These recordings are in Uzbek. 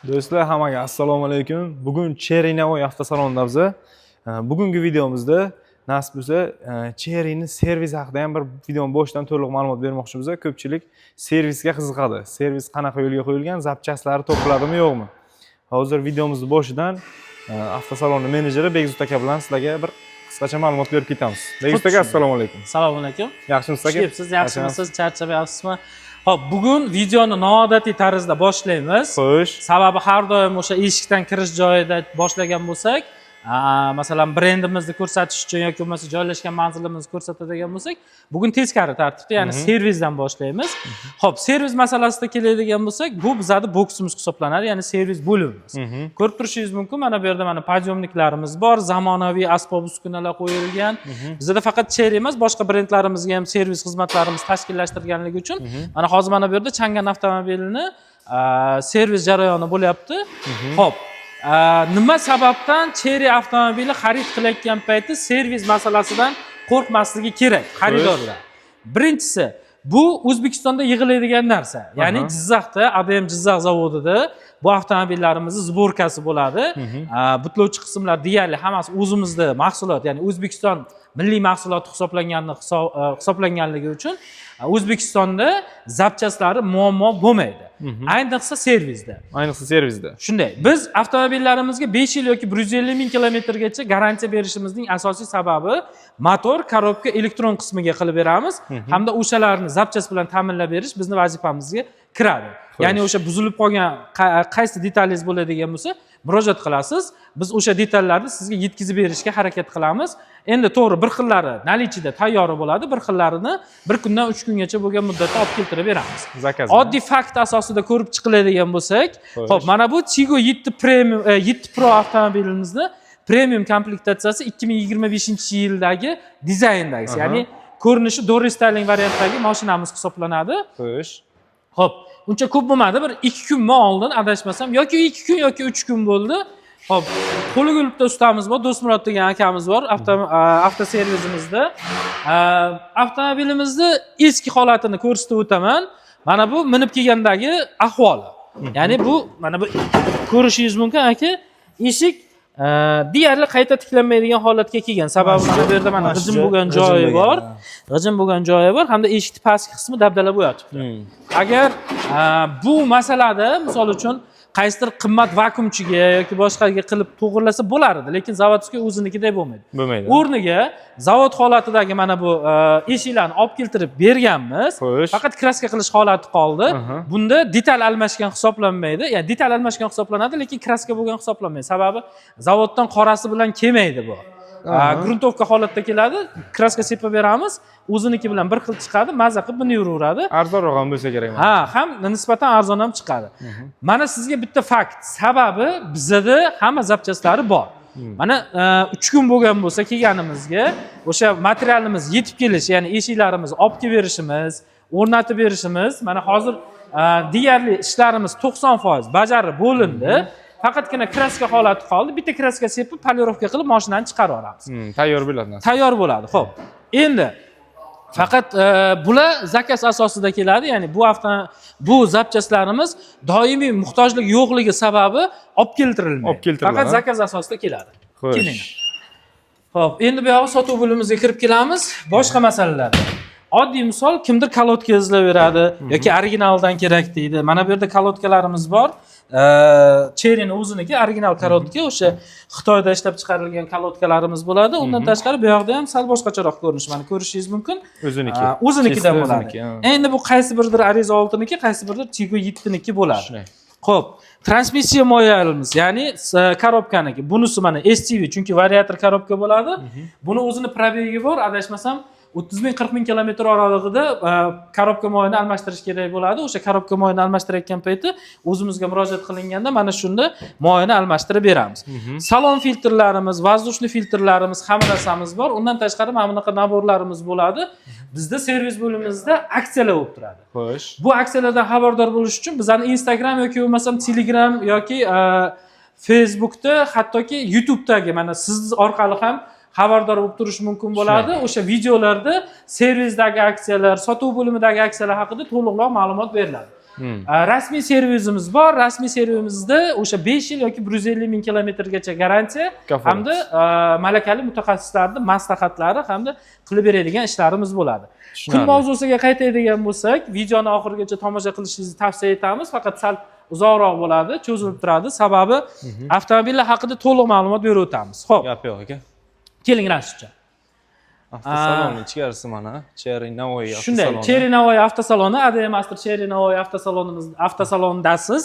Do'stlar, hammaga assalomu alaykum. Bugun Chery Navoiy avtosalonida biz. Bugungi videomizda, nasib bo'lsa, Chery'ni servis haqida ham bir videoni boshidan to'liq ma'lumot bermoqchimiz. Ko'pchilik servisga qiziqadi. Servis qanaqa yo'lga qo'yilgan, запчасть lari topiladimi, yo'qmi? Hozir videomizni boshidan avtosalonni menejeri Begzod aka bilan sizlarga bir qisqacha ma'lumot berib ketamiz. Begzod aka, assalomu alaykum. Assalomu alaykum. Yaxshimisiz, Xush aka? kelibsiz, yaxshimisiz, charchamayapsizmi? Xo'p, bugun videoni noodatiy tarzda boshlaymiz. Sababi har doim o'sha eshikdan kirish joyida boshlagan bo'lsak, masalan, brendimizni ko'rsatish uchun yoki bo'lmasa joylashgan manzilimizni ko'rsatadigan bo'lsak, bugun teskari tartibda, ya'ni servisdan boshlaymiz. Xo'p, servis masalasida keladigan bo'lsak, bu bizani boksimiz hisoblanadi, ya'ni servis bo'limimiz. Ko'rib turishingiz mumkin, mana bu yerda mana подъёмник larimiz bor, zamonaviy asbob uskunalar qo'yilgan. Bizada faqat Chery emas, boshqa brendlarimizga ham servis xizmatlarimiz tashkillashtirganligi uchun mana hozir mana bu yerda Changan avtomobilini servis jarayoni bo'lyapti. Xo'p, nima sababdan Chery avtomobili xarid qilayotgan payti servis masalasidan qo'rqmasligi kerak xaridorlar? Birinchisi, bu O'zbekistonda yig'iladigan narsa. Ya'ni Jizzaxda, ADM Jizzax zavodida bu avtomobillarimizni сборка si bo'ladi. Butlovchi qismlar deyarli hammasi o'zimizda mahsulot, ya'ni O'zbekiston milliy mahsuloti hisoblanganligi uchun O'zbekistonda запчасть lari muammo bo'lmaydi. Ayniqsa servisda. Ayniqsa servisda. Shunday. Biz avtomobillarimizga 5 yil yoki 150 ming kilometrgacha garantiya berishimizning asosiy sababi motor, коробка, elektron qismiga qilib beramiz hamda o'shalarni запчасть bilan ta'minlab berish bizni vazifamizga kiradi. Ya'ni o'sha buzilib qolgan qaysi detalingiz bo'ladigan bo'lsa, murojaat qilasiz. Biz o'sha detallarni sizga yetkazib berishga harakat qilamiz. Endi to'g'ri, bir xillari наличие da tayyori bo'ladi, bir xillarini bir kundan 3 kungacha bo'lgan muddatda olib keltirib beramiz. Заказ. Oddiy fakt asosida ko'rib chiqiladigan bo'lsak, xo'p, mana bu Tiggo 7 Premium, 7 Pro avtomobilimizni premium komplektatsiyasi, 2025 yildagi dizayndagisi, ya'ni ko'rinishi до рестайлинг variantdagi mashinamiz hisoblanadi. Xo'p, uncha ko'p bo'lmadi, bir 2 kunmi oldin, adashmasam, yoki 2 kun yoki 3 kun bo'ldi. Xo'p, qo'li gul bitta ustamiz bor, Do'stmurod degan akamiz bor avtoservisimizda. Avtomobilimizni eski holatini ko'rsatib o'taman. Mana bu minib kelgandagi ahvoli. Ya'ni bu, mana bu ko'rishingiz mumkin, aka, eshik deyarli qayta tiklanmaydigan holatga kelgan. Sababi mana bu yerda mana g'ijim bo'lgan joyi bor. G'ijim bo'lgan joyi bor hamda eshikni pastki qismi dabdala bo'yatibdi. Agar bu masalada, misol uchun, qaysidir qimmat vakuumchiga yoki boshqaga qilib to'g'irlasa bo'lar edi, lekin заводской o'zinikidek bo'lmaydi. Bo'lmaydi. O'rniga zavod holatidagi mana bu eshiklarni olib keltirib berganmiz. Faqat краска qilish holati qoldi. Bunda detal almashgan hisoblanmaydi. Ya'ni detal almashgan hisoblanadi, lekin краска bo'lgan hisoblanmaydi. Sababi zavoddan qorasi bilan kelmaydi bu. Грунтовка holatda keladi, краска sepib beramiz, o'ziniki bilan bir xil chiqadi, maza qilib buni yuraveradi. Arzonroq ham bo'lsa kerak. Ha, ham nisbatan arzon ham chiqadi. Mana sizga bitta fakt. Sababi bizada hamma запчасть lari bor. Mana 3 kun bo'lgan bo'lsa kelganimizga, o'sha materialimiz yetib kelishi, ya'ni eshiklarimizni olib kelib berishimiz, o'rnatib berishimiz, mana hozir deyarli ishlarimiz 90% bajarib bo'lindi. Faqatgina краска holati qoldi. Bitta краска sepib, полировка qilib mashinani chiqarib yuboramiz. Tayyor bo'ladi narsa. Tayyor bo'ladi. Xo'p. Endi faqat bular заказ asosida keladi, ya'ni bu запчасть larimiz doimiy muhtojlik yo'qligi sababi olib keltirilmaydi. Olib keltiriladi. Faqat заказ asosida keladi. Keling. Xo'p, endi bu yog'i sotuv bo'limimizga kirib kelamiz. Boshqa masalalar. Oddiy misol, kimdir колодка izlayveradi yoki originaldan kerak deydi. Mana bu yerda колодка larimiz bor. Chery'ni o'ziniki original колодка, o'sha Xitoyda ishlab chiqarilgan колодка larimiz bo'ladi. Undan tashqari bu yoqda ham sal boshqacharoq ko'rinish, mana ko'rishingiz mumkin. O'ziniki. O'zinikidan Чисто bo'ladi. o'ziniki, ha. Endi bu qaysi biridir Arrizo 6niki, qaysi biridir Tiggo 7niki bo'ladi. Shunday. Xo'p, transmissiya moylarimiz, ya'ni коробка niki. Bunisi mana STV, chunki вариатор коробка bo'ladi. Buni o'zini пробег i bor, adashmasam 30 ming, 40 ming kilometr oralig'ida коробка moyini almashtirish kerak bo'ladi. O'sha коробка moyini almashtirayotgan payti o'zimizga murojaat qilinganda mana shunda moyini almashtirib beramiz. Salon filtrlarimiz, воздушный filtrlarimiz, hamma narsamiz bor. Undan tashqari mana bunaqa набор larimiz bo'ladi. Bizda servis bo'limimizda aksiyalar bo'lib turadi. Bu aksiyalardan xabardor bo'lish uchun bizani Instagram yoki bo'lmasam Telegram yoki Facebookda, hattoki YouTube'dagi mana siz orqali ham xabardor bo'lib turish mumkin bo'ladi. O'sha videolarda servisdagi aksiyalar, sotuv bo'limidagi aksiyalar haqida to'liqroq ma'lumot beriladi. Rasmiy servisimiz bor. Rasmiy servisimizda o'sha 5 yil yoki 150 ming kilometrgacha garantiya Kafolat. hamda malakali mutaxassislarning maslahatlari hamda qilib beradigan ishlarimiz bo'ladi. Kun mavzusiga qaytadigan bo'lsak, videoni oxirigacha tomosha qilishingizni tavsiya etamiz. Faqat sal uzoqroq bo'ladi, cho'zilib turadi. Sababi avtomobillar haqida to'liq ma'lumot berib o'tamiz. Xo'p, Gap yo'q, aka. keling, Rashidjon. Avtosalonni ichkarisi mana Chery Navoiy Shunday, avtosaloni. Chery Navoiy avtosaloni, ADM Master Chery Navoiy avtosalonimiz avtosalonidasiz.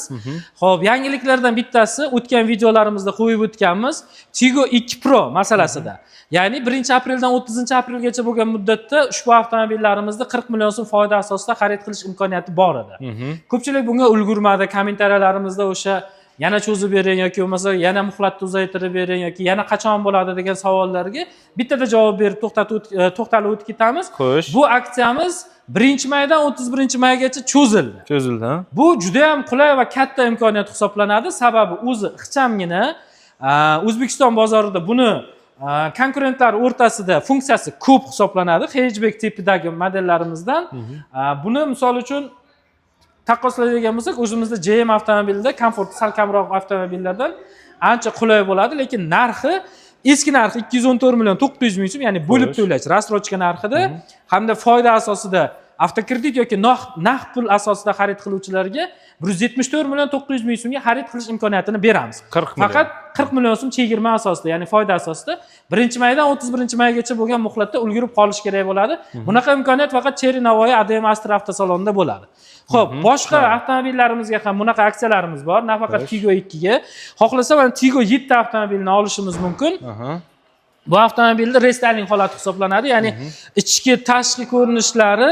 Xo'p, yangiliklardan bittasi, o'tgan videolarimizda qo'yib o'tganmiz, Tiggo 2 Pro masalasida. Ya'ni 1 apreldan 30 aprelgacha bo'lgan muddatda ushbu avtomobillarimizni 40 million so'm foyda asosida xarid qilish imkoniyati bor edi. Ko'pchilik bunga ulgurmadi. Kommentariyalarimizda o'sha yana cho'zib bering yoki bo'lmasa yana muhlatni uzaytirib bering yoki yana qachon bo'ladi degan savollarga bittada javob berib to'xtalib o'tib ketamiz. Bu aksiyamiz 1 maydan 31 maygacha cho'zildi. Cho'zildi, ha? Bu juda ham qulay va katta imkoniyat hisoblanadi. Sababi o'zi ixchamgina, O'zbekiston bozorida buni konkurentlar o'rtasida funksiyasi ko'p hisoblanadi hatchback tipidagi modellarimizdan. Buni misol uchun taqqoslaydigan bo'lsak, o'zimizda JM avtomobilida komforti sal kamroq avtomobillardan ancha qulay bo'ladi, lekin narxi, eski narxi 214 million 900 ming so'm, ya'ni bo'lib to'lash, рассрочка narxida hamda foyda asosida avtokredit yoki naqd pul asosida xarid qiluvchilarga 174 million 900 ming so'mga xarid qilish imkoniyatini beramiz. 40 million. Faqat 40 million so'm chegirma asosida, ya'ni foyda asosida 1 maydan 31 maygacha bo'lgan muhlatda ulgurib qolish kerak bo'ladi. Bunaqa imkoniyat faqat Chery Navoiy ADM Astra avtosalonida bo'ladi. Xo'p, boshqa avtomobillarimizga ham bunaqa aksiyalarimiz bor. Nafaqat Tiggo 2 ga. Xohlasa, mana Tiggo 7 avtomobilini olishimiz mumkin. Bu avtomobilda рестайлинг holati hisoblanadi, ya'ni ichki tashqi ko'rinishlari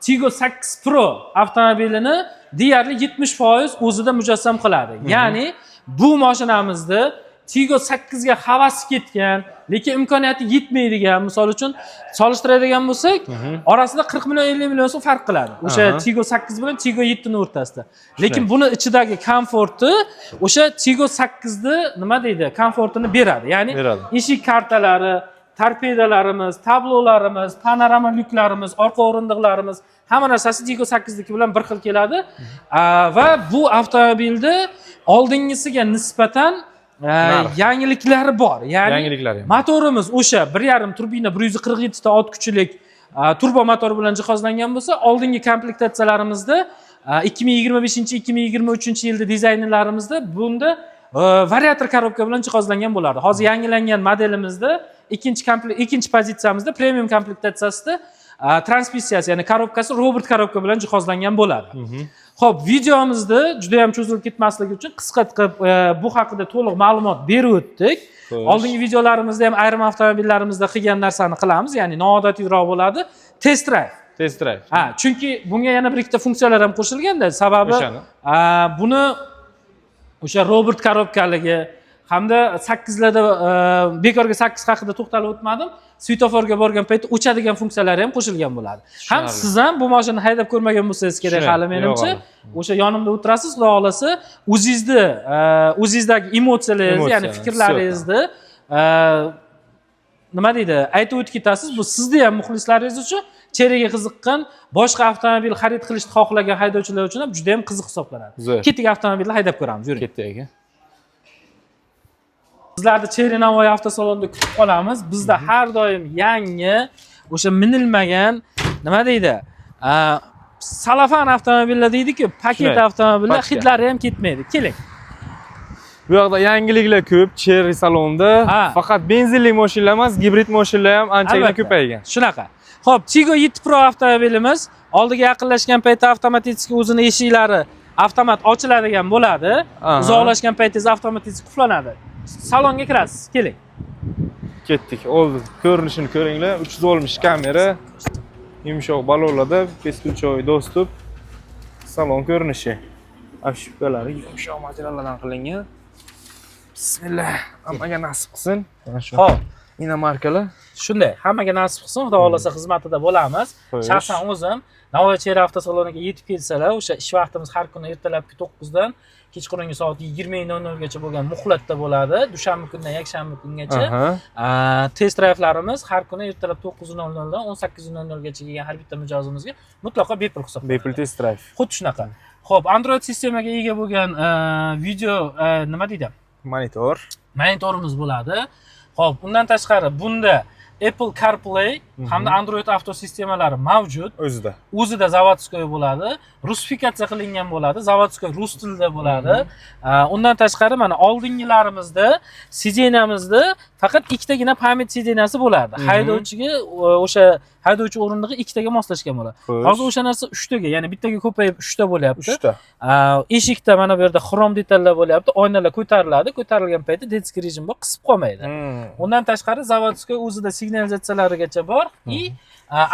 Tiggo 8 Pro avtomobilini deyarli 70% o'zida mujassam qiladi. Ya'ni bu mashinamizda Tiggo 8 ga havasi ketgan, lekin imkoniyati yetmaydigan, misol uchun solishtiradigan bo'lsak, orasida 40 million, 50 million so'm farq qiladi. O'sha Tiggo 8 bilan Tiggo 7 ni o'rtasida. Lekin buni ichidagi komforti o'sha Tiggo 8 ni, nima deydi, komfortini beradi. Ya'ni Beradi. eshik kartalari, torpedalarimiz, tablolarimiz, panorama lyuklarimiz, orqa o'rindiqlarimiz, hamma narsasi Tiggo 8niki bilan bir xil keladi. Va bu avtomobilda oldingisiga nisbatan Narx. yangiliklari bor. Ya'ni Yangiliklari ham. motorimiz o'sha 1,5 turbina, 147 ta ot kuchilik turbo motor bilan jihozlangan bo'lsa, oldingi komplektatsiyalarimizda, 2025, 2023 yilda dizaynlarimizda bunda variator korobka bilan jihozlangan bo'lardi. Hozir yangilangan modelimizda ikkinchi pozitsiyamizda premium komplektatsiyasida transmissiyasi, ya'ni korobkasi robot korobka bilan jihozlangan bo'ladi. Xo'p, videomizda juda ham cho'zilib ketmasligi uchun qisqa qilib bu haqida to'liq ma'lumot berib o'tdik. Oldingi videolarimizda ham ayrim avtomobillarimizda qilgan narsani qilamiz, ya'ni noodatiyroq bo'ladi. Test drive. Test drive. Ha, chunki bunga yana bir ikkita funksiyalar ham qo'shilganda, sababi O'shani. Buni o'sha robot korobkaligi hamda sakkizlarda, bekorga sakkiz haqida to'xtalib o'tmadim, svetoforga borgan paytda o'chadigan funksiyalari ham qo'shilgan bo'ladi. Ham siz ham bu mashinani haydab ko'rmagan bo'lsangiz kerak Shunday, hali, yo'q menimcha. Hali. O'sha yonimda o'tirasiz, xudo xohlasa, o'zingizni o'zingizdagi emotsiyalaringizni, ya'ni Emotsiyani, fikrlaringizni nima deydi, aytib o'tib ketasiz. Bu sizni ham muxlislaringiz uchun, Cheryga qiziqqan, boshqa avtomobil xarid qilishni xohlagan haydovchilar uchun ham juda ham qiziq hisoblanadi. Zo'r. Ketdik, avtomobilni haydab ko'ramiz, yuring. Ketdik, aka. Sizlarni Chery Navoiy avtosalonida kutib qolamiz. Bizda har doim yangi, o'sha minilmagan, nima deydi, salafan avtomobillar deydiku, paket Shunday, avtomobillar, pachka. hidlari ham ketmaydi. Keling. Bu yoqda yangiliklar ko'p Chery salonida. Faqat benzinli mashinalar emas, gibrid mashinalar ham anchagina Albatta. ko'paygan. Shunaqa. Xo'p, Tiggo 7 Pro avtomobilimiz oldiga yaqinlashgan paytda avtomatik o'zini eshiklari avtomat ochiladigan bo'ladi. Uzoqlashgan paytingiz avtomatik qulflanadi. Salonga kirasiz. Keling. Ketdik. Oldi ko'rinishini ko'ringlar. 360 kamera, yumshoq balonlarda, бесключевой доступ. Salon ko'rinishi. Обшивка lari yumshoq materiallardan qilingan. Bismillah. Hammaga nasib qilsin. Mana shu. Xo'p, Иномарка lar. Shunday, hammaga nasib qilsin, xudo xohlasa, xizmatida bo'lamiz. Shaxsan o'zim Navoiy Chery avtosaloniga yetib kelsalar, o'sha ish vaqtimiz har kuni ertalabki 9 dan kechqurungi soat 20:00 gacha bo'lgan muhlatda bo'ladi. Dushanba kundan yakshanba kungacha. Test drive'larimiz har kuni ertalab 9:00 dan 18:00 gacha kelgan har bitta mijozimizga mutlaqo bepul hisoblanadi. Bepul test drive. Xuddi shunaqa. Xo'p, Android sistemaga ega bo'lgan video nima deydi? Monitor. Monitorimiz bo'ladi. Xo'p, undan tashqari bunda Apple CarPlay hamda Android Auto sistemalari mavjud. O'zida. O'zida заводской bo'ladi, rusifikatsiya qilingan bo'ladi, заводской rus tilida bo'ladi. Undan tashqari mana oldingilarimizda сиденье mizda faqat ikkitagina память сиденье si bo'lardi. Haydovchiga o'sha haydovchi o'rindig'i ikkitaga moslashgan bo'ladi. Hozir o'sha narsa uchtaga, ya'ni bittaga ko'payib uchta bo'lyapti. Uchta. Eshikda mana bu yerda xrom detallar bo'lyapti, oynalar ko'tariladi, ko'tarilgan paytda детский rejim bor, qisib qolmaydi. Undan tashqari заводской o'zida signalizatsiyalarigacha bor и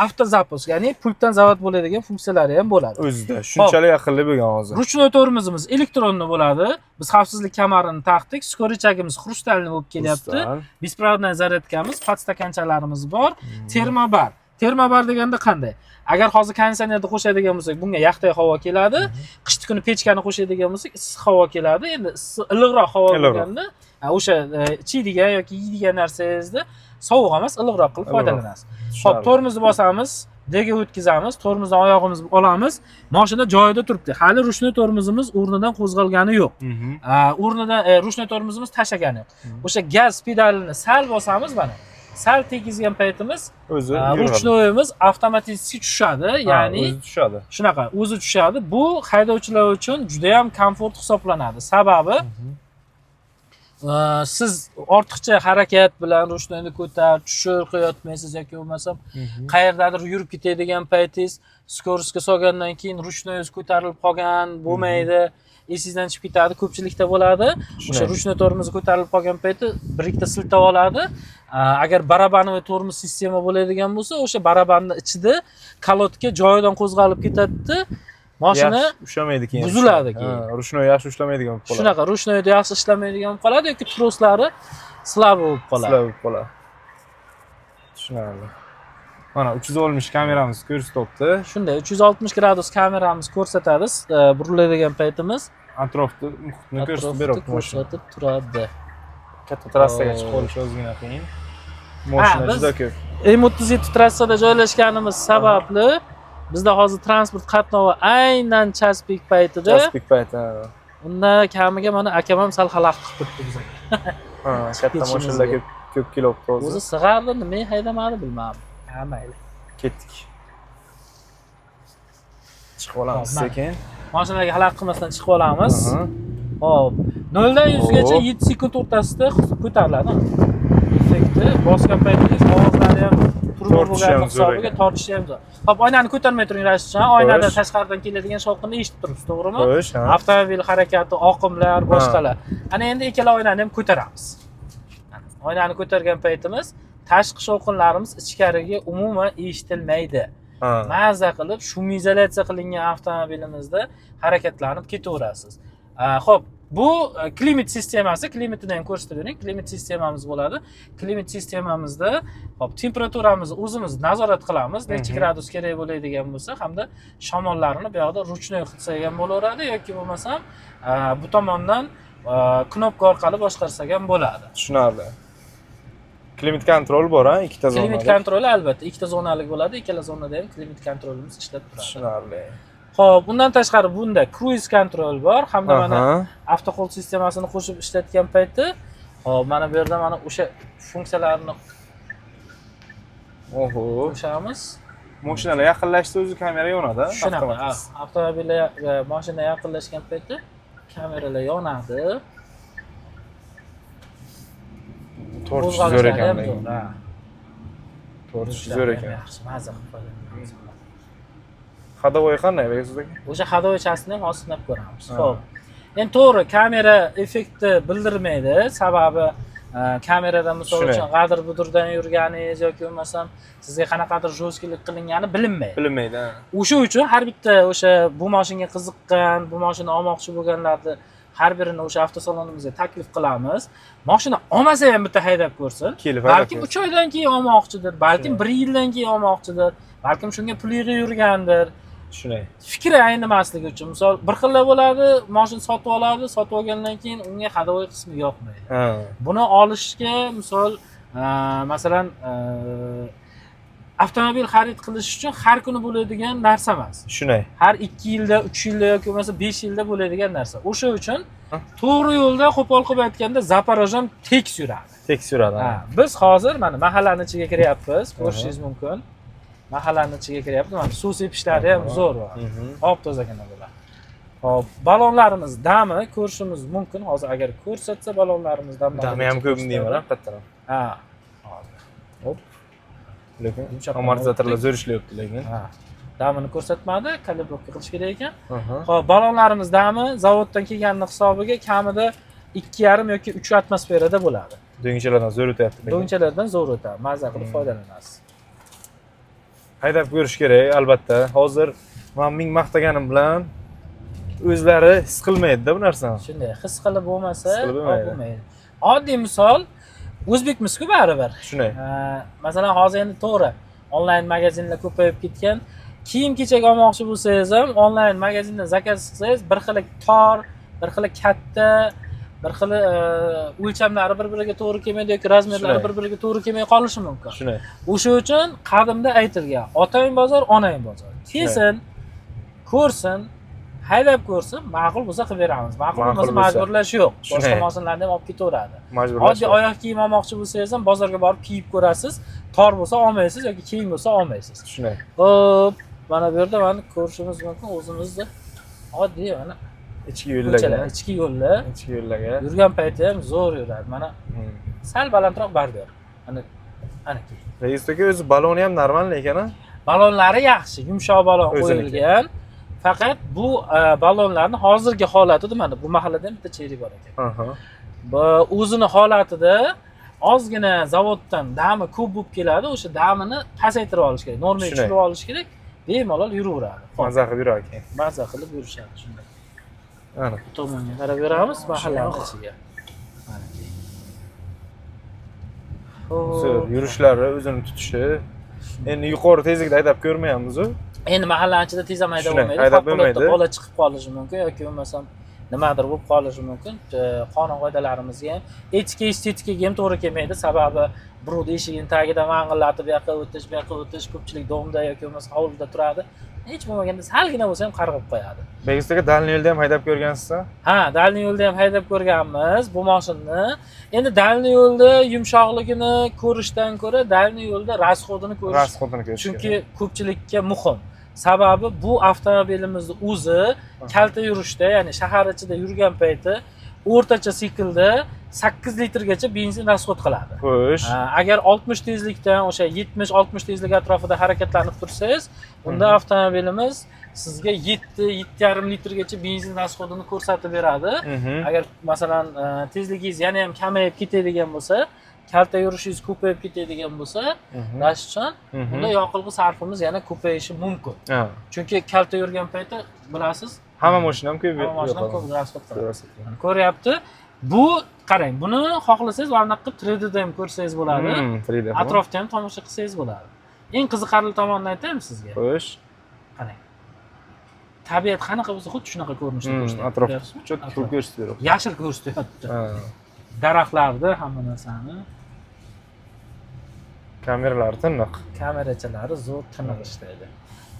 автозапуск, ya'ni pultdan zavod bo'ladigan funksiyalari ham bo'ladi. O'zida shunchalik aqlli bo'lgan hozir. Ручной tormozimiz электронный bo'ladi. Biz xavfsizlik kamarini taqdik, скорочагimiz хрустальный bo'lib kelyapti. Хрусталь. Беспроводная зарядка miz, подстаканчаlarimiz bor, термобар. Термобар deganda qanday? Agar hozir konditsionerni qo'shadigan bo'lsak, bunga yaxday havo keladi. Qishni kuni pechkani qo'shadigan bo'lsak, issiq havo keladi. Endi issiq, iliqroq havo Iliqroq. bo'lganda, o'sha ichadigan yoki yeydigan narsangizni sovuq emas, iliqroq qilib Iliqroq. foydalanasiz. Xo'p, Tushunarli. Tormozni bosamiz, D ga o'tkazamiz, tormozdan oyog'imizni olamiz. Mashina joyida turibdi. Hali ручной tormozimiz o'rnidan qo'zg'algani yo'q. O'rnidan ручной tormozimiz tashlagani yo'q. O'sha gaz pedalini sal bosamiz mana. Sal tegizgan paytimiz O'zi yuradi. Ручной imiz avtomatik tushadi, ya'ni o'zi tushadi. Shunaqa o'zi tushadi. Bu haydovchilar uchun juda ham komfort hisoblanadi. Sababi siz ortiqcha harakat bilan ручной ni ko'tar, tushir qilayotmaysiz yoki bo'lmasam qayerdadir yurib ketadigan paytingiz скорость ga solgandan keyin ручной ingiz ko'tarilib qolgan bo'lmaydi, esingizdan chiqib ketadi, ko'pchilikda bo'ladi o'sha. Tushunarli. Ручной tormozi ko'tarilib qolgan payti bir ikkita siltab oladi. Agar барабановый tormoz sistema bo'ladigan bo'lsa, o'sha barabanni ichida колодка joyidan qo'zg'alib ketadida, moshina Yaxshi ushlamaydi keyin. buziladi keyin. Ha, ручной yaxshi ushlamaydigan bo'lib qoladi. Shunaqa ручной da yaxshi ishlamaydigan bo'lib qoladi yoki troslari слабый bo'lib qoladi. Слаб bo'lib qoladi. Tushunarli. Mana 360 kameramiz ko'rsatyapti. Shunday 360 gradus kameramiz ko'rsatadi buriladigan paytimiz. Atrofni, muhitni ko'rsatib Atrofni beryapti mashina. Ko'rsatib turadi. Katta trassaga chiqib olish ozgina qiyin. Mashina Biz juda ko'p. M37 trassada joylashganimiz sababli bizda hozir transport qatnovi aynan час пик paytida. Час пик payti. Ha. Undan kamiga mana akam ham sal xalaqit qilib turibdi bizga. Ha, katta Ketishimizga. mashinalar ko'p ko'p kelyapti O'zi hozir. sig'ardi, nimaga haydamadi, bilmadim. Ha, mayli. Ketdik. Chiqib olamiz Hop, mana. sekin. Mashinalarga xalaqit qilmasdan chiqib olamiz. Hop, 0 dan 100 gacha Hop. 7 sekund o'rtasida ko'tariladi. Effekti bosgan paytingiz ovozlari ham turbo Tortishi ham bo'lgani zo'r hisobiga ekan. tortishi ham zo'r. Hop, oynani ko'tarmay turing, Rashidjon. Oynada Xo'sh. tashqaridan keladigan shovqinni eshitib turibsiz, to'g'rimi? Xo'sh, ha. Avtomobil harakati, oqimlar, boshqalar. Ana endi ikkala oynani ham ko'taramiz. Mana, oynani ko'targan paytimiz tashqi shovqinlarimiz ichkariga umuman eshitilmaydi. Maza qilib шумоизоляция qilingan avtomobilimizda harakatlanib ketaverasiz. Xo'p, bu klimat sistemasi, klimatini ham ko'rsatib bering. Klimat sistemamiz bo'ladi. Klimat sistemamizda hop, temperaturamizni o'zimiz nazorat qilamiz. Necha gradus kerak bo'ladigan bo'lsa hamda shamollarini bu yoqda ручной qilsak ham bo'laveradi yoki bo'lmasam bu tomondan knopka orqali boshqarsak ham bo'ladi. Tushunarli. Климат контроль bor, ha, ikkita zonalik. Климат контроль i albatta ikkita zonalik bo'ladi. Ikkala zonada ham климат контроль imiz ishlab turadi. Tushunarli. Xo'p, undan tashqari bunda круиз контроль bor hamda mana авто hold sistemasini qo'shib ishlatgan payti, hop, mana bu yerda mana o'sha funksiyalarni Oho. qo'shamiz. Mashinalar yaqinlashsa o'zi kamera yonadi, Shunaqa, avtomatik. Avtomobillar, mashina yaqinlashgan payti kameralar yonadi. Tortish zo'r Qo'zg'alishlari ekan ham lekin. zo'r, ha. Tortish zo'r Yurishlari ham ekan. yaxshi, maza qilib foydalanamiz. Ходовой qanday, Bekzod aka? O'sha ходовой часть ini ham hozir sinab ko'ramiz. Ha. Xo'p. Endi to'g'ri, kamera effekti bildirmaydi, sababi kamerada misol Shunday. uchun g'adir budurdan yurganingiz yoki bo'lmasam sizga qanaqadir жёсткий lik qilingani bilinmaydi. Bilinmaydi, ha. O'sha uchun har bitta o'sha bu mashinaga qiziqqan, bu mashina olmoqchi bo'lganlarni har birini o'sha avtosalonimizga taklif qilamiz. Mashina olmasa ham bitta haydab ko'rsin. Kelib haydab Balkim ko'rsin. 3 oydan keyin olmoqchidir, balkim Shunday. bir yildan keyin olmoqchidir, balkim shunga pul yig'ib yurgandir. Shunday. Fikri aynimasligi uchun, misol, bir xillar bo'ladi, mashina sotib oladi, sotib olgandan keyin unga ходовой qismi yoqmaydi. Buni olishga misol, masalan, Avtomobil xarid qilish uchun har kuni bo'ladigan narsa emas. Shunday. Har 2 yilda, 3 yilda yoki bo'lmasa 5 yilda bo'ladigan narsa. O'sha uchun Ha. to'g'ri yo'lda, qo'pol qilib aytganda, Запорожье ham tekis yuradi. Tekis yuradi. Ha, biz hozir mana mahallani ichiga kiryapmiz, ko'rishingiz mumkin. Mahallani ichiga kiryapmiz. Mana suv sepishlari ham zo'r. Top tozagina bo'ladi. Hop, balonlarimiz dami ko'rishimiz mumkin. Hozir agar ko'rsatsa, balonlarimiz damlarini. Dami ham ko'p deyman, haqiqatdan ham. Ha. Hozir. Hop. Lekin Yumshoq. Amortizatorlar zo'r ishlayapti lekin. Ha. Damini ko'rsatmadi, калибровка qilish kerak ekan. Aha. Hop, balonlarimiz dami zavoddan kelganini hisobiga kamida 2,5 yoki 3 atmosferada bo'ladi. Do'ngchalardan zo'r o'tyapti lekin. Do'ngchalardan zo'r o'tadi, maza qilib foydalanasiz. Haydab ko'rish kerak albatta. Hozir man ming maqtaganim bilan o'zlari his qilmaydi-da bu narsani. Shunday, his qilib bo'lmasa, His qilib bo'lmaydi. Bo'lmaydi. Oddiy misol, o'zbekmiz-ku baribir. Shunday. Masalan, hozir endi to'g'ri, onlayn magazinlar ko'payib ketgan. Kiyim kechak olmoqchi bo'lsangiz ham onlayn magazindan заказ qilsangiz, bir xili tor, bir xili katta, bir xil o'lchamlari bir biriga to'g'ri kelmaydi yoki размер lari bir biriga to'g'ri kelmay qolishi mumkin. Shunday. O'sha uchun qadimda aytilgan: otang bozor, onang bozor. Kelsin, ko'rsin, haydab ko'rsin, ma'qul bo'lsa qilib beramiz, ma'qul Ma'qul bo'lmasa bo'lsa. majburlash yo'q. Boshqa moshinlarni ham olib ketaveradi. Majburlash Oddiy yo'q. oyoq kiyim olmoqchi bo'lsangiz ham bozorga borib kiyib ko'rasiz. Tor bo'lsa olmaysiz yoki keng bo'lsa olmaysiz. Shunday. Hop, mana bu yerda mana ko'rishimiz mumkin o'zimizni oddiy mana Ichki ko'chalar, yo'llarga. Ichki yo'llar. Ichki yo'llarga. Yurgan payti ham zo'r yuradi. Mana sal balandroq bordi. Mana, anaki. Reis aka, o'zi baloni ham нормальный ekan a? Balonlari yaxshi, yumshoq balon O'ziniki. qo'yilgan. Faqat bu balonlarni hozirgi holatida, mana bu mahallada ham bitta Chery bor ekan. Bu o'zini holatida ozgina zavoddan dami ko'p bo'lib keladi, o'sha damini pasaytirib olish kerak, normaga tushirib olish kerak, bemalol yuraveradi. Hop, Maza qilib yurar ekan. Maza qilib yurishadi shunday. Ana. Bu tomonga qarab yuramiz, mahallani ichiga. Manaki. Zo'r Xo'p. yurishlari, o'zini tutishi. Endi yuqori tezlikda haydab ko'rmayapmiz-u. Endi mahallani ichida tez ham haydab Shunday, bo'lmaydi. haydab Favqulodda bo'lmaydi. bola chiqib qolishi mumkin yoki bo'lmasam nimadir bo'lib qolishi mumkin. Qonun qoidalarimizga ham, etika estetikaga ham to'g'ri kelmaydi. Sababi birovni eshigini tagida mang'illatib bu yoqqa o'tish, bu yoqqa o'tish, ko'pchilik дом da yoki bo'lmasa hovlida turadi. Hech bo'lmaganda salgina bo'lsa ham qarg'ab qo'yadi. Begis aka, дальний yo'lda ham haydab ko'rgansiz? Ha, дальний yo'lda ham haydab ko'rganmiz bu mashinani. Endi дальний yo'lda yumshoqligini ko'rishdan ko'ra дальний yo'lda расход ini ko'rish Расход ini ko'rish chunki kerak. Ko'pchilikka muhim. Sababi bu avtomobilimizni o'zi kalta yurishda, ya'ni shahar ichida yurgan payti o'rtacha siklda 8 litrgacha benzin расход qiladi. Agar 60 tezlikdan, o'sha 70-60 tezlik atrofida harakatlanib tursangiz, unda avtomobilimiz sizga 7, 7,5 litrgacha benzin расход ini ko'rsatib beradi. Agar masalan tezligingiz yana ham kamayib ketadigan bo'lsa, kalta yurishingiz ko'payib ketadigan bo'lsa, Rashidjon, unda yoqilg'i sarfimiz yana ko'payishi mumkin. Chunki kalta yurgan paytda bilasiz, Hamma mashina ham ko'p hamma mashina yoqadi. ko'p расход qiladi. Расход qiladi. Ko'ryapti. Bu qarang, buni xohlasangiz mana bunaqa qilib 3D'da ham ko'rsangiz bo'ladi. 3D. Atrofda ham tomosha qilsangiz bo'ladi. Eng qiziqarli tomonini aytaymi sizga? Xo'sh. Qarang. Tabiat qanaqa bo'lsa, xuddi shunaqa ko'rinishda ko'rsatyapti. Atrof Ko'ryapsizmi? чётко Atrof. ko'rsatib beradi. Yashil ko'rsatyapti. Daraxtlarni, hamma narsani. Kameralari tiniq. Kamerachalari zo'r, tiniq ishlaydi.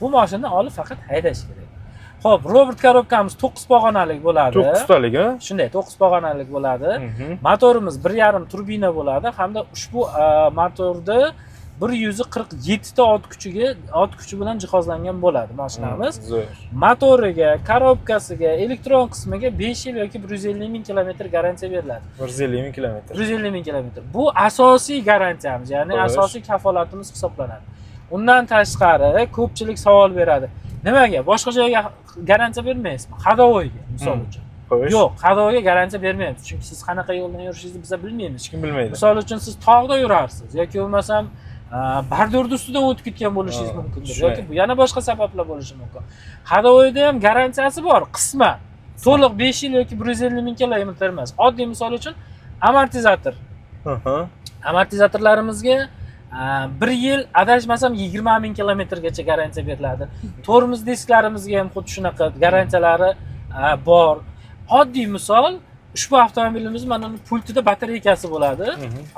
Bu mashinani olib faqat haydash kerak. Xo'p, robot korobkamiz 9 pog'onalik bo'ladi. To'qqiztalik, a? Shunday, 9 pog'onalik bo'ladi. Motorimiz 1,5 turbina bo'ladi hamda ushbu motorda 147 ta ot kuchi bilan jihozlangan bo'ladi mashinamiz. Zo'r. Motoriga, korobkasiga, elektron qismiga 5 yil yoki 150 ming kilometr garantiya beriladi. 150 ming kilometr. 150 ming kilometr. Bu asosiy garantiyamiz, ya'ni asosiy kafolatimiz hisoblanadi. Undan tashqari ko'pchilik savol beradi. Nimaga boshqa joyga garantiya bermaysizmi? Ходовой ga misol uchun. Yo'q, ходовой ga garantiya bermaymiz. Chunki siz qanaqa yo'ldan yurishingizni biz bilmaymiz. Hech kim bilmaydi. Misol uchun, siz tog'da yurarsiz yoki bo'lmasam бордюр ni ustidan o'tib ketgan bo'lishingiz mumkindir yoki bu yana boshqa sabablar bo'lishi mumkin. Ходовой da ham garantiyasi bor, qisman. To'liq 5 yil yoki 150 ming kilometr emas. Oddiy misol uchun amortizator. Amortizatorlarimizga 1 yil, adashmasam, 20 ming kilometrgacha garantiya beriladi. Tormoz disklarimizga ham xuddi shunaqa garantiyalari bor. Oddiy misol, ushbu avtomobilimiz mana uni pultida batareykasi bo'ladi.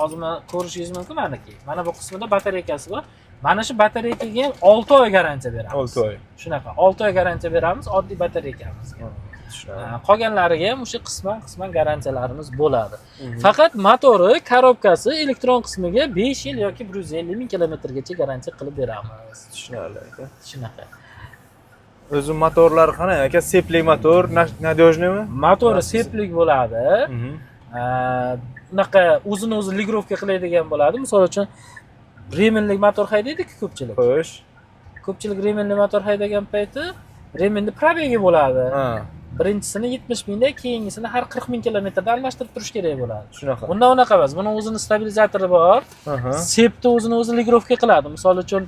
Hozir mana ko'rishingiz mumkin, manaki. Mana bu qismida batareykasi bor. Mana shu batareykaga ham 6 oy garantiya beramiz. 6 oy. Shunaqa, 6 oy garantiya beramiz oddiy batareykamizga. Tushunarli. Qolganlariga ham o'sha qisman qisman garantiyalarimiz bo'ladi. Faqat motori, korobkasi, elektron qismiga 5 yil yoki 150 ming kilometrgacha garantiya qilib beramiz. Tushunarli, aka. Shunaqa. O'zi motorlari qanday, aka? Цепь li motor, надежный mi? Motori цепь lik bo'ladi. Unaqa o'zini o'zi регулировка qiladigan bo'ladi. Misol uchun, ремень lik motor haydaydi-ku ko'pchilik. Ko'pchilik ремень li motor haydagan payti ремень ni пробег i bo'ladi. Birinchisini 70 mingda, keyingisini har 40 ming kilometrda almashtirib turish kerak bo'ladi. Shunaqa. Bunda unaqa emas. Buni o'zini stabilizatori bor. Цепь ni o'zini o'zi регулировка qiladi. Misol uchun,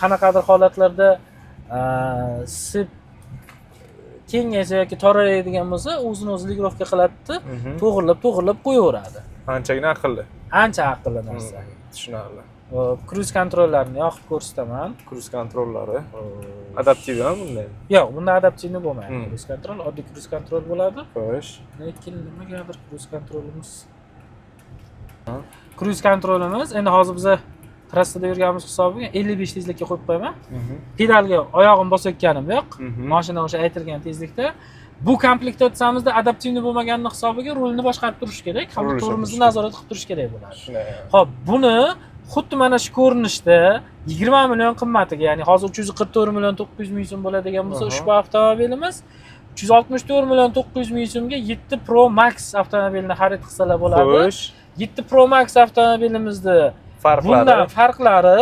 qanaqadir holatlarda цепь kengaysa yoki torayadigan bo'lsa, o'zini o'zi регулировка qiladida, to'g'irlab to'g'irlab qo'yaveradi. Anchagina aqlli. Ancha aqlli narsa. Tushunarli. Hop, круиз контроль larni yoqib ko'rsataman. Круиз контроль lari. Adaptiv ham bunda. Yo'q, bunda адаптивный bo'lmaydi. Круиз контроль oddiy круиз контроль bo'ladi. Lekin nimagadir круиз контроль imiz, круиз контроль imiz endi hozir biza trassada yurganimiz hisobiga 55 tezlikka qo'yib qo'yaman. Pedalga oyog'im bosayotganim yo'q. Mashina o'sha aytilgan tezlikda. Bu komplektatsiyamizda адаптивный bo'lmaganini hisobiga rulni boshqarib turish kerak hamda Rul ushlab tormozni turish kerak. Nazorat qilib turish kerak bo'ladi. Shunday. Ho'p, buni xuddi mana shu ko'rinishda 20 million qimmatiga, ya'ni hozir 344 million 900 ming so'm bo'ladigan bo'lsa, ushbu avtomobilimiz 364 million 900 ming so'mga 7 Pro Max avtomobilini xarid qilsalar bo'ladi. 7 Pro Max avtomobilimizni Farqlari. bundan farqlari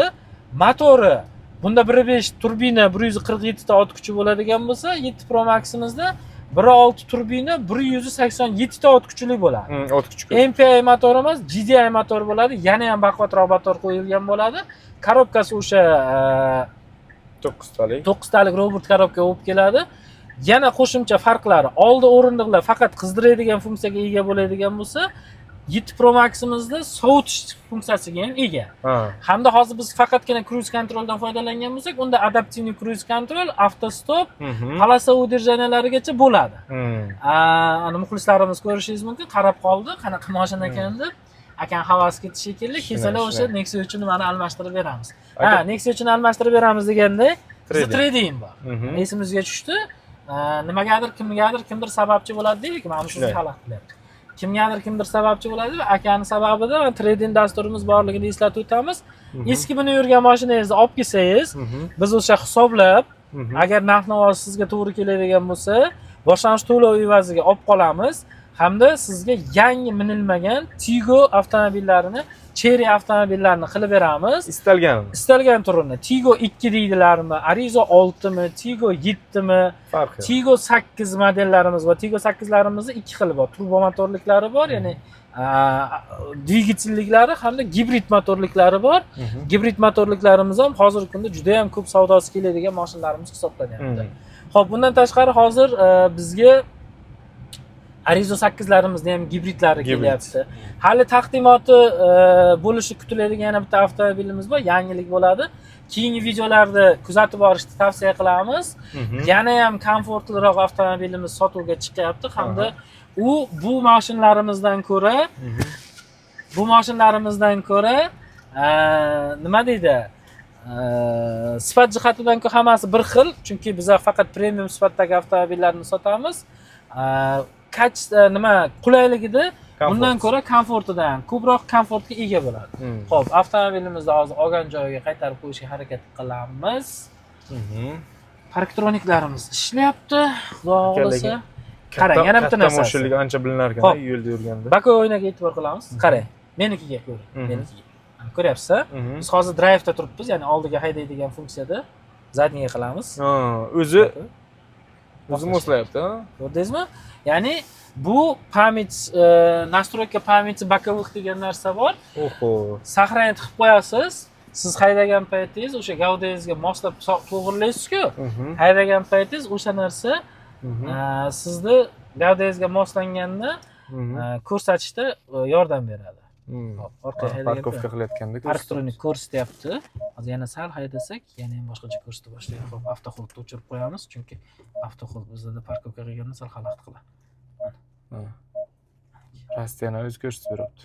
motori. Bunda 1.5 turbina, 147 ta ot kuchi bo'ladigan bo'lsa, 7 Pro Maximizda 1.6 turbina, 187 ta ot kuchli bo'ladi. Ot kuchi ko'p. MPI motor emas, GDI motor bo'ladi. Yana ham baquvvatroq motor qo'yilgan bo'ladi. Korobkasi o'sha 9 talik. 9 talik robot korobka bo'lib keladi. Yana qo'shimcha farqlari: oldi o'rindiqlar faqat qizdiradigan funksiyaga ega bo'ladigan bo'lsa, 7 Pro Maximizda sovutish funksiyasiga ham ega. Hamda hozir biz faqatgina круиз контроль dan foydalangan bo'lsak, unda адаптивный круиз контроль, автостоп, полоса удержания larigacha bo'ladi. Ana, muxlislarimiz ko'rishingiz mumkin, qarab qoldi, qanaqa mashina ekan deb. Akam havasi ketdi shekilli, kelsalar o'sha Nexia 3 nimani almashtirib beramiz. Ha, Nexia 3ni almashtirib beramiz deganda, bizda Trade-in. Trade-in bor. Esimizga tushdi. Nimagadir, kimgadir kimdir sababchi bo'ladi deylik, mana shu xalaqit qilyapti. Kimgadir kimdir sababchi bo'ladi va akani sababida trade-in dasturimiz borligini eslatib o'tamiz. Eski minib yurgan mashinangizni olib kelsangiz, biz o'sha hisoblab, agar narx navosi sizga to'g'ri keladigan bo'lsa, boshlang'ich to'lov evaziga olib qolamiz hamda sizga yangi minilmagan Tiggo avtomobillarini, Chery avtomobillarini qilib beramiz. Istalganini. Istalgan turini: Tiggo 2 deydilarmi, Arrizo 6 mi, Tiggo 7 mi, Farqi yo'q. Tiggo 8 modellarimiz va Tiggo 8larimizni ikki xili bor. Turbo motorliklari bor, ya'ni dvigatelliklari hamda gibrid motorliklari bor. Gibrid motorliklarimiz ham hozirgi kunda juda ham ko'p savdosi keladigan mashinalarimiz hisoblanyapti. Xo'p, bundan tashqari hozir bizga Arrizo 8larimizni ham gibridlari Gibrid. kelyapti. Hali taqdimoti bo'lishi kutiladigan yana bitta avtomobilimiz bor, yangilik bo'ladi. Keyingi videolarda kuzatib borishni tavsiya qilamiz. Yana ham komfortliroq avtomobilimiz sotuvga chiqyapti hamda u bu mashinalarimizdan ko'ra nima deydi, sifat jihatidan hammasi bir xil, chunki biza faqat premium sifatdagi avtomobillarni sotamiz. Качество, nima, qulayligida bundan ko'ra komfortidan ko'proq komfortga ega bo'ladi. Ho'p, avtomobilimizni hozir olgan joyiga qaytarib qo'yishga harakat qilamiz. Parktroniklarimiz ishlayapti, xudo xohlasa. Qarang, yana bitta Katta narsasi. Mashinalik ancha bilinar ekan Xo'p. yo'lda yurganda. Боковой oynaga e'tibor qilamiz. Qarang, menikiga ko'ring. Menikiga. Mana, ko'ryapsiz a? Mhm. Biz hozir drive da turibmiz, ya'ni oldiga haydaydigan funksiyada. Задний ga qilamiz. Ha, o'zi moslayapti, ha? Ko'rdingizmi? Ya'ni bu память, настройка памяти боковых degan narsa bor. Oho. Сохранить qilib qo'yasiz. Siz haydagan paytingiz o'sha gavdangizga moslab to'g'irlaysiz-ku. Haydagan paytingiz o'sha narsa sizni gavdangizga moslanganini ko'rsatishda yordam beradi. Hop, orqaga haydagan Парковка qilayotganda parktronik ko'rsatyapti. Hozir yana sal haydasak, yana ham boshqacha ko'rsata boshlaydi. Hop, автохолд ni o'chirib qo'yamiz, chunki автохолд bizada парковка qilganda sal xalaqit qiladi. Rossiyani o'zi ko'rsatib beryapti.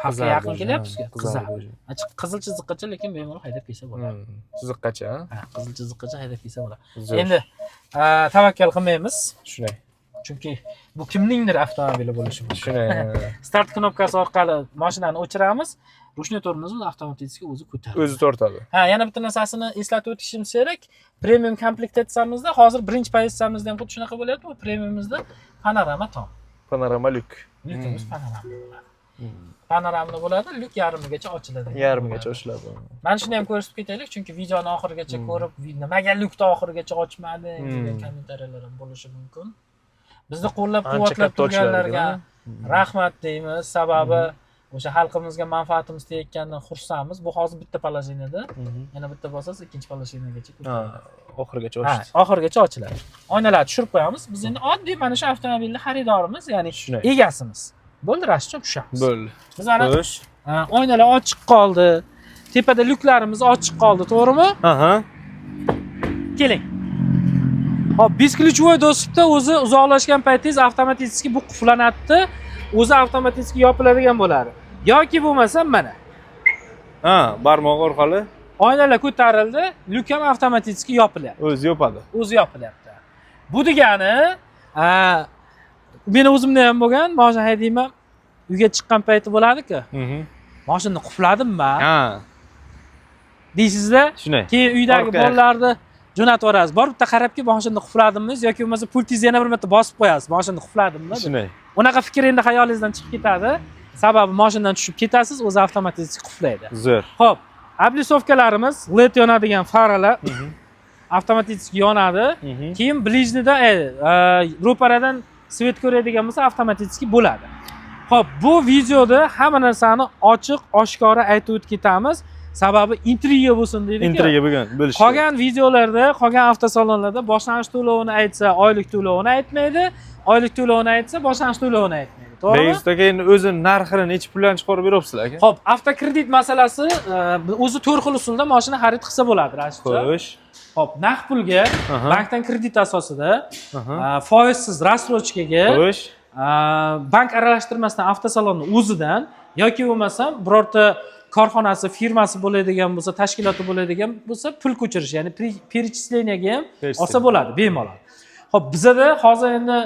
Xalqqa yaqin kelyapsizku. Qizardi. Qizardi. Achiq qizil chiziqqacha, lekin bemalol haydab kelsa bo'ladi. Chiziqqacha. Ha, qizil chiziqqacha haydab kelsa bo'ladi. Zo'r. Endi tavakkal qilmaymiz, Shunday. chunki bu kimningdir avtomobili bo'lishi mumkin. Shunday. Start knopkasi orqali mashinani o'chiramiz, ручной tormozni avtomatik o'zi ko'taradi. O'zi tortadi. Ha, yana bitta narsasini eslatib o'tishimiz kerak. Premium komplektatsiyamizda hozir birinchi pozitsiyamizda ham xuddi shunaqa bo'lyapti. Bu premiumimizda panorama tom. Panorama lyuk. Lyukimiz panorama bo'ladi. Panoramli bo'ladi, lyuk yarmigacha ochiladi. Yarmigacha ochiladi. Mana shuni ham ko'rsatib ketaylik, chunki videoni oxirigacha ko'rib, "Nimaga lyukni oxirigacha ochmading?" degan kommentariyalar ham bo'lishi mumkin. Bizni qo'llab Ancha quvvatlab katta ochiladi. turganlarga rahmat deymiz, sababi o'sha xalqimizga manfaatimiz tegayotganidan xursandmiz. Bu hozir bitta положение da, yana bitta bosasiz, ikkinchi положение gacha Ha, oxirigacha Ha, ochdi. oxirigacha ochiladi. Oynalarni tushirib qo'yamiz. Biz endi oddiy mana shu avtomobilni xaridorimiz, ya'ni Shunday. egasimiz. Bo'ldi, rashchon tushamiz. Bo'ldi. Biz mana Xo'sh. ha, oynalar ochiq qoldi. Tepada lyuklarimiz ochiq qoldi, to'g'rimi? Aha. Keling. Hop, бесключевой доступ da o'zi uzoqlashgan paytingiz avtomatik bu qulflanadi, o'zi avtomatik yopiladigan bo'ladi. Yoki bo'lmasa mana Ha, barmoq orqali oynalar ko'tarildi, lyuk ham avtomatik yopilyapti. O'zi yopadi. O'zi yopilyapti. Bu degani, a, meni o'zimda ham bo'lgan, mashina haydayman, uyga chiqqan payti bo'ladi-ku. Mashinani qulfladimmi deysizda, Shunday. keyin uydagi Orqaga. bolalarni jo'natib yuborasiz. Borib bitta qarab kel, mashinani qulfladimmi yoki bo'lmasa pultingizni yana bir marta bosib qo'yasiz, mashinani qulfladimmi deb. Shunday. Unaqa fikr endi xayolingizdan chiqib ketadi. Sababi mashinadan tushib ketasiz, o'zi avtomatik qulflaydi. Zo'r. Xo'p, облицовка larimiz LED yonadigan faralar avtomatik yonadi. Keyin ближний da ro'paradan свет ko'radigan bo'lsa, avtomatik bo'ladi. Xo'p, bu videoda hamma narsani ochiq, oshkora aytib o'tib ketamiz. Sababi intriga bo'lsin deydi. Intriga bo'lgan bo'lishi. Qolgan videolarda, qolgan avtosalonlarda boshlang'ich to'lovini aytsa, oylik to'lovini aytmaydi. Oylik to'lovini aytsa, boshlang'ich to'lovini aytmaydi. To'g'rimi? Begzod aka, endi o'zi narxini necha puldan chiqarib beryapsizlar, aka? Xo'p, avtokredit masalasi, o'zi to'rt xil usulda mashina xarid qilsa bo'ladi, Rashidjon. Xo'sh. Xo'p, naqd pulga, bankdan kredit asosida, foizsiz рассрочка ga, Xo'sh. Bank aralashtirmasdan avtosalonni o'zidan yoki bo'lmasam birorta korxonasi, firmasi bo'ladigan bo'lsa, tashkiloti bo'ladigan bo'lsa, pul ko'chirish, ya'ni перечисление ga ham olsa bo'ladi bemalol. Xo'p, bizada hozir endi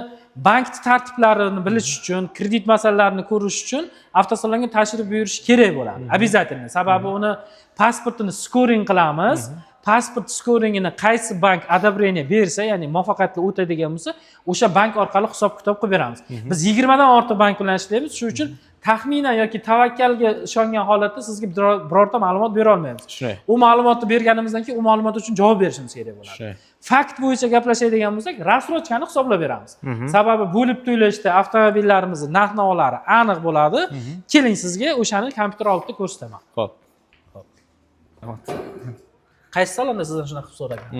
bank tartiblarini bilish uchun, kredit masalalarini ko'rish uchun avtosalonga tashrif buyurish kerak bo'ladi. Обязательно. Sababi uni pasportini skoring qilamiz. Pasport skoringini qaysi bank одобрение bersa, ya'ni muvaffaqiyatli o'tadigan bo'lsa, o'sha bank orqali hisob kitob qilib beramiz. Biz 20 dan ortiq bank bilan ishlaymiz, shuning uchun taxminan yoki tavakkalga ishongan holatda sizga birorta ma'lumot bera olmaymiz. Shunday. U ma'lumotni berganimizdan keyin u ma'lumot uchun javob berishimiz kerak bo'ladi. Shunday. Fakt bo'yicha gaplashadigan bo'lsak, рассрочка ni hisoblab beramiz. Sababi bo'lib to'lashda avtomobillarimizni narx navolari aniq bo'ladi. Keling, sizga o'shani kompyuter oldida ko'rsataman. Xo'p. Qaysi salonda sizdan shunaqa qilib so'ragan?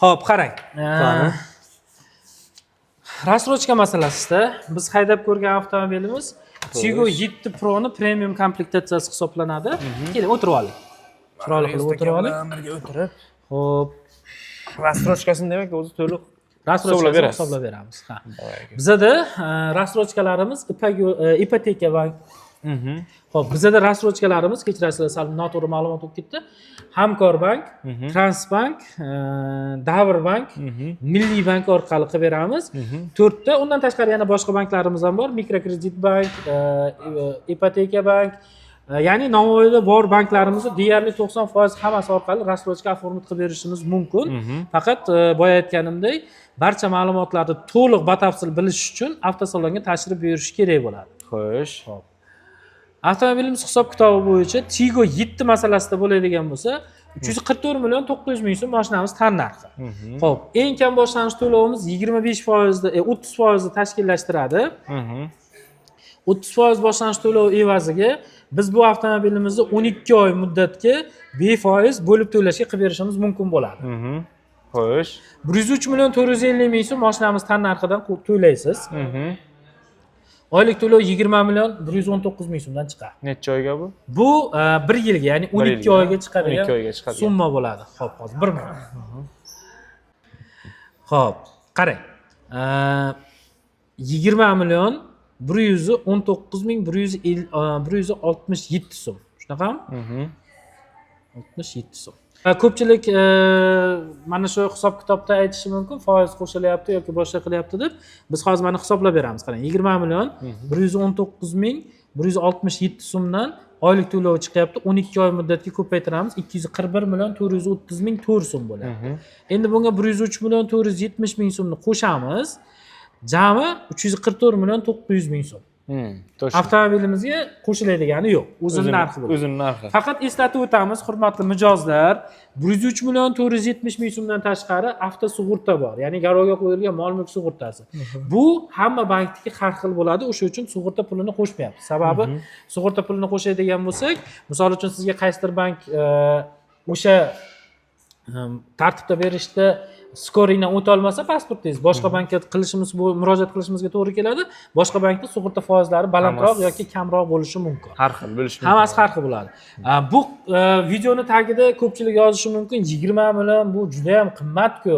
Xo'p, qarang. Qani? Рассрочка masalasida biz haydab ko'rgan avtomobilimiz Tiggo 7 Pro'ni premium komplektatsiyasi hisoblanadi. Keling, o'tirib oling. Chiroyli qilib o'tirib oling. Birga o'tirib. Xo'p, Рассрочка sini demak o'zi to'liq рассрочка sini hisoblab berasiz. Hisoblab beramiz. Ha. Bizada рассрочка larimiz ipoteka bank. Xo'p, bizada рассрочка larimiz, kechirasizlar, sal noto'g'ri ma'lumot bo'lib ketdi. Hamkor bank, Transbank, Davr bank, Milliy bank orqali qilib beramiz. To'rtta, undan tashqari yana boshqa banklarimiz ham bor. Mikrokredit bank, ipoteka bank, ya'ni Navoiyda bor banklarimizni deyarli 90% hammasi orqali рассрочка оформить qilib berishimiz mumkin. Faqat boya aytganimdek, barcha ma'lumotlarni to'liq batafsil bilish uchun avtosalonga tashrif buyurish kerak bo'ladi. Xo'sh. Avtomobilimiz hisob kitobi bo'yicha Tiggo 7 masalasida bo'ladigan bo'lsa, 344 million 900 ming so'm mashinamiz tannarxi. Xo'p, eng kam boshlang'ich to'lovimiz 25 foizni, 30 foizni tashkillashtiradi. 30% boshlang'ich to'lov evaziga biz bu avtomobilimizni 12 oy muddatga befoiz bo'lib to'lashga qilib berishimiz mumkin bo'ladi. Xo'sh. 103 million 450 ming so'm mashinamiz tannarxidan to'laysiz. Oylik to'lov 20 million 119 ming so'mdan chiqadi. Necha oyga bu? Bu bir yilga, ya'ni Bir 12 yilga. oyga chiqadigan 12 oyga chiqadigan. summa bo'ladi. Xo'p, hozir bir minut. Xo'p, qarang. 20 million 119 ming 167 so'm, shunaqami? Mhm. 67 so'm. Ko'pchilik mana shu hisob kitobda aytishi mumkin, foiz qo'shilyapti yoki boshqa qilyapti deb. Biz hozir mana hisoblab beramiz. Qarang, 20 million 119 ming 167 so'mdan oylik to'lovi chiqyapti. 12 oy muddatga ko'paytiramiz, 241 million 430 ming 4 so'm bo'ladi. Endi bunga 103 million 470 ming so'mni qo'shamiz, jami 344 million 900 ming so'm. Точно. Avtomobilimizga qo'shiladigani yo'q, o'zini narxi bo'ladi. O'zini narxi. Faqat eslatib o'tamiz, hurmatli mijozlar, 103 million 470 ming so'mdan tashqari avtosug'urta bor, ya'ni garovga qo'yilgan mol mulk sug'urtasi. Bu hamma bankniki har xil bo'ladi, o'sha uchun sug'urta pulini qo'shmayapmiz. Sababi sug'urta pulini qo'shadigan bo'lsak, misol uchun, sizga qaysidir bank o'sha tartibda berishda skoringdan o'tolmasa pasportingiz, boshqa bankka qilishimiz, bu murojaat qilishimizga to'g'ri keladi. Boshqa bankda sug'urta foizlari balandroq Hammasi- yoki kamroq bo'lishi mumkin. Har xil bo'lishi mumkin. Hammasi har xil bo'ladi. Bu videoni tagida ko'pchilik yozishi mumkin: 20 million bu judayam qimmatku,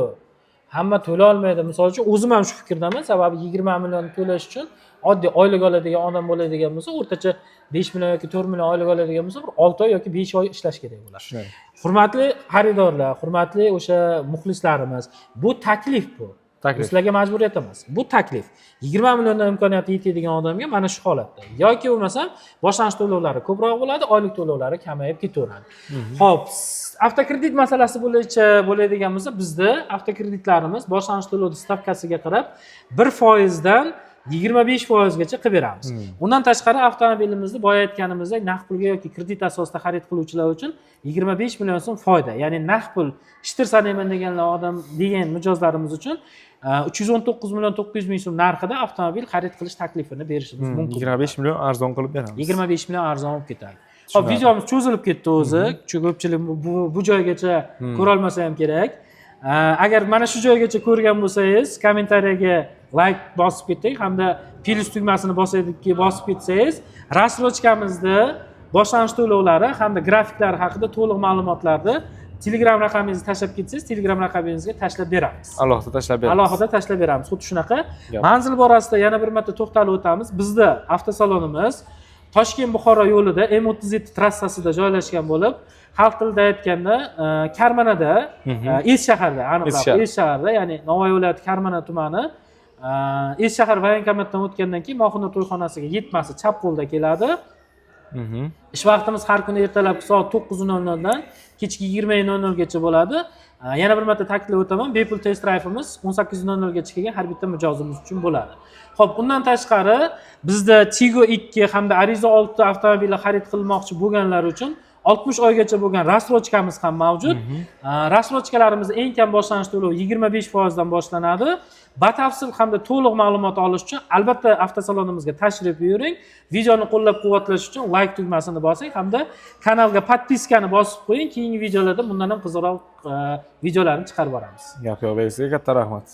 hamma to'la olmaydi. Misol uchun, o'zim ham shu fikrdaman. Sababi 20 million to'lash uchun oddiy oylik oladigan odam bo'ladigan bo'lsa, o'rtacha 5 million yoki 4 million oylik oladigan bo'lsa, bir 6 oy yoki 5 oy ishlash kerak bo'ladi. Shunday. Hurmatli xaridorlar, hurmatli o'sha muxlislarimiz, bu taklif, bu Taklif. sizlarga majburiyat emas, bu taklif. 20 milliondan imkoniyati yetadigan odamga mana shu holatda yoki bo'lmasam boshlang'ich to'lovlari ko'proq bo'ladi, oylik to'lovlari kamayib ketaveradi. Ho'p, avtokredit masalasi bo'yicha bo'ladigan bo'lsa, bizda avtokreditlarimiz boshlang'ich to'lovni stavkasiga qarab 1 foizdan 25 foizgacha qilib beramiz. Undan tashqari, avtomobilimizni boya aytganimizdek naqd pulga yoki kredit asosida xarid qiluvchilar uchun 25 million so'm foyda, ya'ni naqd pul shitir sanayman deganlar odam degan mijozlarimiz uchun 319 million 900 ming so'm narxida avtomobil xarid qilish taklifini berishimiz mumkin. 25 million arzon qilib beramiz. 25 million arzon bo'lib ketadi. Hop, Tushunarli. videomiz cho'zilib ketdi o'zi, chunki ko'pchilik bu joygacha ko'rolmasa ham kerak. Agar mana shu joygacha ko'rgan bo'lsangiz, kommentariyaga layk bosib keting hamda plyus tugmasini bosib ketsangiz, рассрочка mizni boshlang'ich to'lovlari hamda grafiklari haqida to'liq ma'lumotlarni Telegram raqamingizni tashlab ketsangiz, Telegram raqamingizga tashlab beramiz. Alohida tashlab beramiz. Alohida tashlab beramiz, xuddi shunaqa. Gap. Manzil borasida yana bir marta to'xtalib o'tamiz. Bizda avtosalonimiz Toshkent Buxoro yo'lida, M37 trassasida joylashgan bo'lib, xalq tilida aytganda Karmanada, Eski shaharda aniqroq, Eski shahar. Eski shaharda, ya'ni Navoiy viloyati Karmana tumani, Eski shahar voenkomatdan o'tgandan keyin Mohinur to'yxonasiga yetmasi chap qo'lda keladi. Ish vaqtimiz har kuni ertalabki soat 9:00dan kechki 20:00gacha bo'ladi. Yana bir marta ta'kidlab o'taman, bepul test drayvimiz 18:00gacha kelgan har bitta mijozimiz uchun bo'ladi. Ho'p, undan tashqari bizda Tiggo 2 hamda Arrizo 6 avtomobili xarid qilmoqchi bo'lganlar uchun 60 oygacha bo'lgan рассрочка miz ham mavjud. Рассрочка larimiz eng kam boshlang'ich to'lov 25 foizdan boshlanadi. Batafsil hamda to'liq ma'lumot olish uchun albatta avtosalonimizga tashrif buyuring. Videoni qo'llab-quvvatlash uchun layk tugmasini bosing hamda kanalga подписка ni bosib qo'ying. Keyingi videolarda bundan ham qiziqroq videolarni chiqarib boramiz. Gap yo'q, sizga katta rahmat.